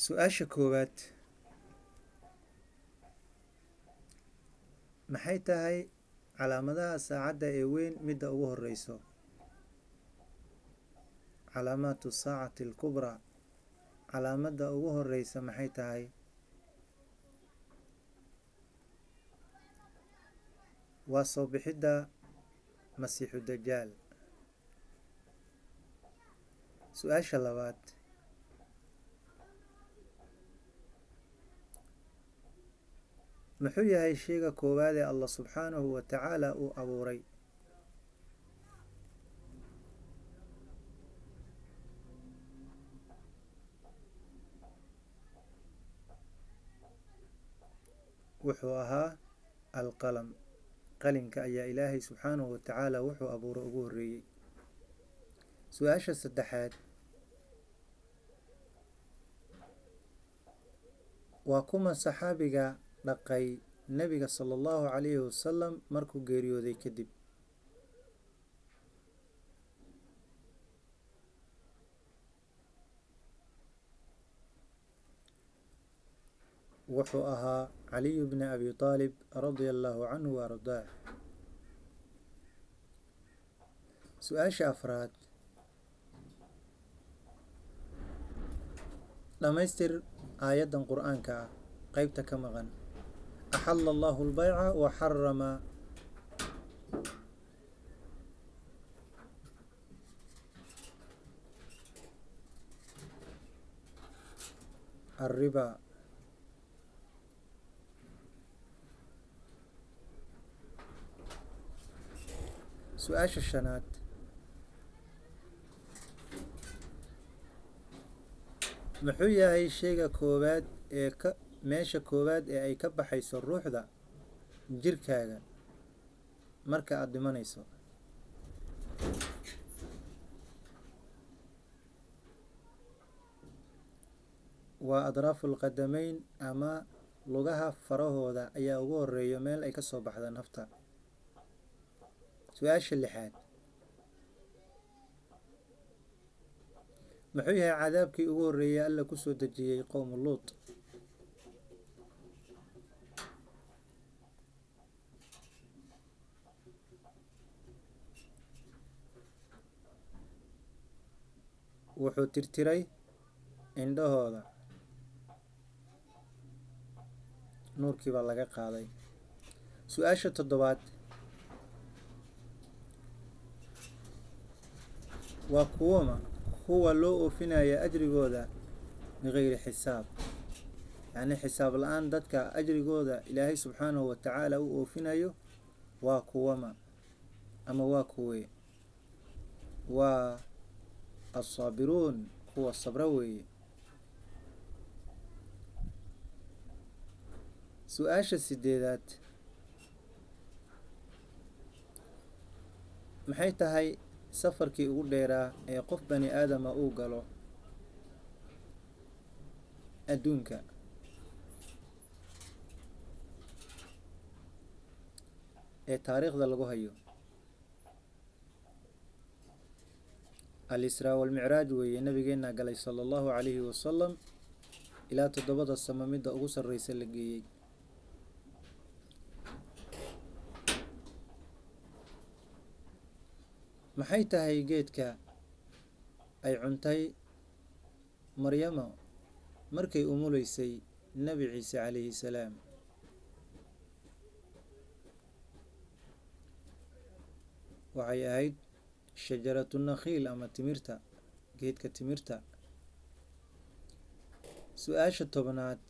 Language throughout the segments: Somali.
Su-aasha koowaad: maxay tahay calaamadaha saacadda ee weyn midda ugu horeyso? Calaamaatu saacati alkubraa, calaamadda ugu horeysa maxay tahay? Waa soo bixidda Masiixu Dajaal. Su-aasha labaad: muxuu yahay sheyga koowaad ee Allah subxaanahu wa tacaala uu abuuray? Wuxuu ahaa alqalam, qalinka ayaa Ilaahay subxaanahu wa tacaala wuxuu abuuray ugu horreeyey. Su-aasha saddexaad: waa kuma saxaabiga dhaqay Nebiga sala allahu calayhi wasalam markuu geeriyooday kadib? Wuxuu ahaa Caliyu bni Abi Taalib radia allahu canhu wa ardaah. Su-aasha afraad: dhammaystir aayaddan Qur'aanka ah qaybta ka maqan: axala allahu albayca wa xarama. Alriba. Su-aasha shanaad: muxuu yahay sheyga koowaad ee ka meesha koowaad ee ay ka baxayso ruuxda jirkaaga marka aad dhimanayso? Waa adraafu lqadamayn ama lugaha farahooda ayaa ugu horeeyo meel ay ka soo baxda nafta. Su-aasha lixaad: muxuu yahay cadaabkii ugu horreeyay Alla ku soo dejiyey qowmu Luut? Wuxuu tirtiray indhahooda, nuurkii baa laga qaaday. Su-aasha toddobaad: waa kuwama kuwa loo oofinaya ajrigooda bigayri xisaab, yacni xisaab la-aan dadka ajrigooda Ilaahay subxaanahu wa tacaala u oofinayo waa kuwama ama waa kuwee? Waa alsaabiruun, kuwa sabra weeye. Su-aasha sideedaad: maxay tahay safarkii ugu dheeraa ee qof bani aadama uu galo adduunka? Ee taariikhda lagu hayo? Alisraa walmicraaj weeye, nabigeena galay sala allahu calayhi wasalam ilaa toddobada samo midda ugu sarreysa la geeyey. Maxay tahay geedka ay cuntay Maryamo markay umuleysay Nebi Ciise calayhi salaam? Waxay ahayd shajaratu nakhiil ama timirta, geedka timirta. Su-aasha 10aad: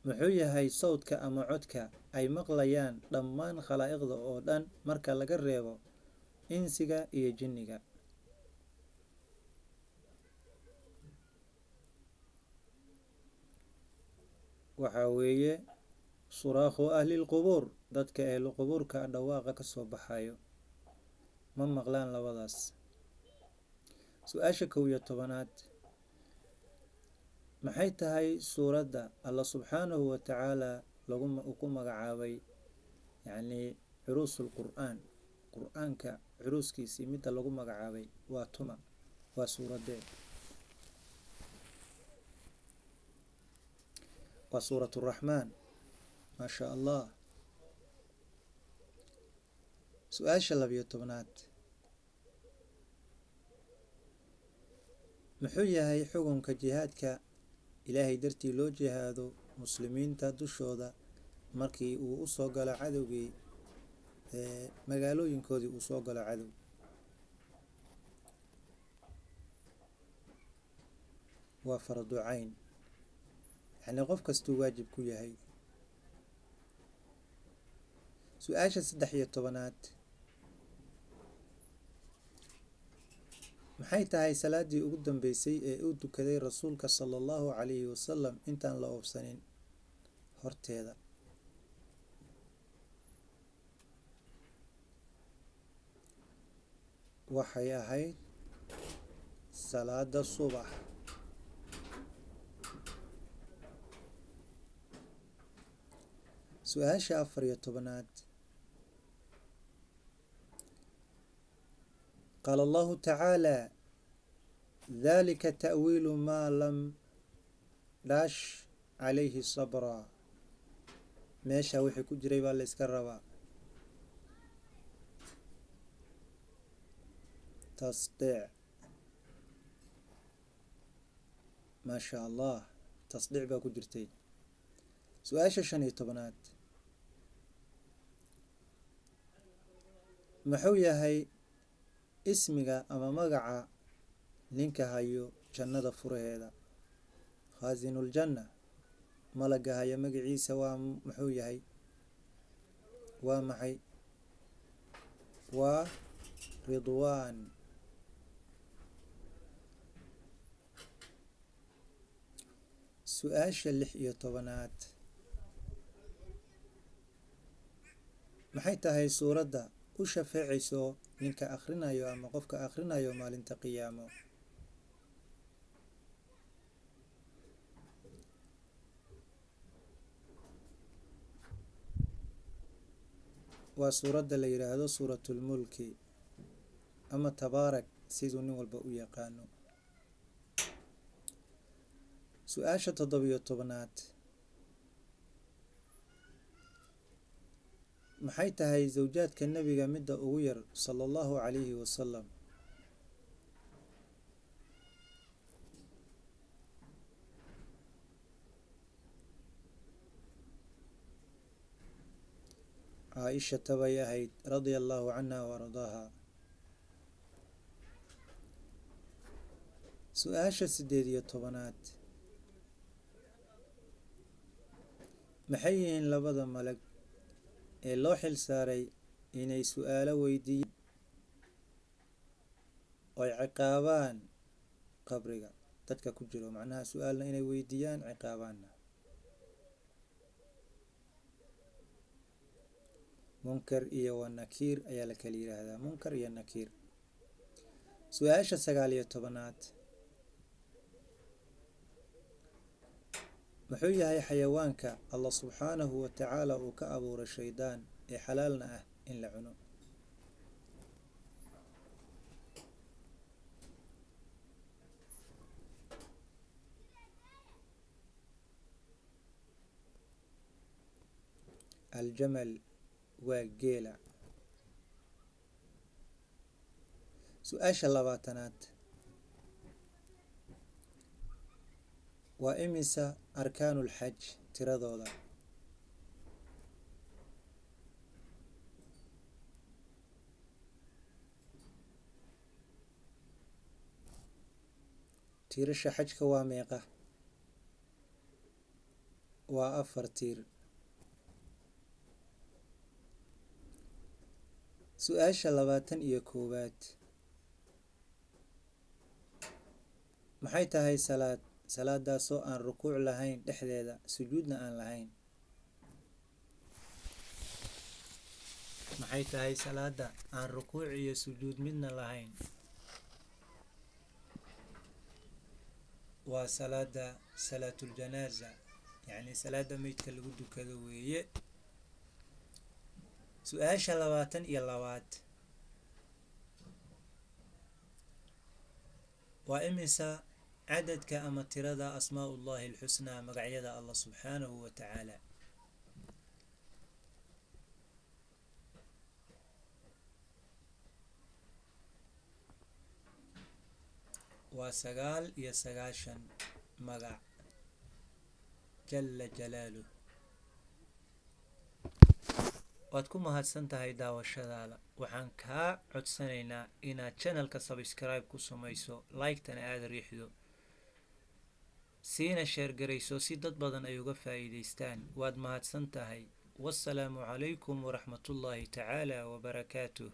muxuu yahay sawdka ama codka ay maqlayaan dhammaan khalaa'iqda oo dhan marka laga reebo insiga iyo jinniga? Waxaa weeye suraakhu ahli lqubuur, dadka ehlu qubuurka dhawaaqa ka soo baxayo ma maqlaan labadaas. Su-aasha 11aad: maxay tahay suuradda Alla subxaanahu wa tacaala lagu ku magacaabay yacni curuusul Qur'aan, Qur'aanka Curuskiisii midda lagu magacaabay waa tuma, waa suuradee? Waa Suurat Raxmaan. Maa sha Allah. Su-aasha 12aad: muxuu yahay xukunka jihaadka Ilaahay dartii loo jihaado muslimiinta dushooda markii uu u soo galo cadowgii, magaalooyinkoodii uu soo galo cadow? Waa fardu cayn, yacni qof kastuu waajib ku yahay. Su-aasha 13aad: maxay tahay salaadii ugu dambeysay ee uu dukaday Rasuulka sala Allahu calayhi wasalam intaan la oofsanin horteeda? Waxay ahayd salaada subax. Su-aasha 14aad: qaala Allahu tacaala dalika ta'wiilu maa lam dhash calayhi sabra. Meesha wixii ku jiray baa la iska rabaa. Tasdiic. Maa sha Allah, tasdiic baa ku jirtay. Su-aasha 15aad: muxuu yahay ismiga ama magaca ninka hayo jannada furaheeda, khaasinuljanna? Malaga haya magaciisa waa muxuu yahay? Waa maxay? Waa Ridwaan. Su-aasha 16aad: maxay tahay suuradda u shafeecayso ninka akhrinayo ama qofka akhrinayo maalinta qiyaamo? Waa suuradda la yidhaahdo Suuratulmulki ama Tabaarak, siduu nin walba u yaqaano. Su-aasha 17aad: maxay tahay zawjaadka Nebiga midda ugu yar sala Allahu calayhi wasalam? Caaishata bay ahayd, radia Allahu canha wa ardaaha. Su-aasha 18aad: maxay yihiin labada malag ee loo xil saaray inay su-aalo weydiiyaan oy ciqaabaan qabriga dadka ku jiro? Macnaha su-aalna inay weydiiyaan, ciqaabaanna. Munkar iyo wa Nakiir ayaa la kala yidhaahdaa, Munkar iyo Nakiir. Su-aasha 19aad: muxuu yahay xayawaanka Allah subxaanahu wa tacaala uu ka abuuray shaydaan ee xalaalna ah in la cuno? Aljamal, waa geela. Su-aasha 20aad: waa imisa arkaanulxaj tiradooda? Tiirasha xajka waa meeqa? Waa 4 tiir. Su-aasha 21aad: maxay tahay salaad salaadaasoo aan rukuuc lahayn dhexdeeda, sujuudna aan lahayn? Maxay tahay salaada aan rukuuc iyo sujuud midna lahayn? Waa salaada salaatuljanaaza, yacni salaada meydka lagu dukado weeye. Su-aasha 22aad: Waa imisa cadadka ama tirada asmaaullahi alxusnaa, magacyada Allah subxaanahu wa tacaala? Waa 99 magac, jala jalaaluh. Waad ku mahadsan tahay daawashadaada. Waxaan kaa codsanaynaa inaad channelka subscribe ku samayso, like-tana aada riixdo, siina share garayso si dad badan ay uga faa'iidaystaan. Waad mahadsan tahay. Wassalaamu calaykum waraxmatullaahi tacaala wabarakaatuh.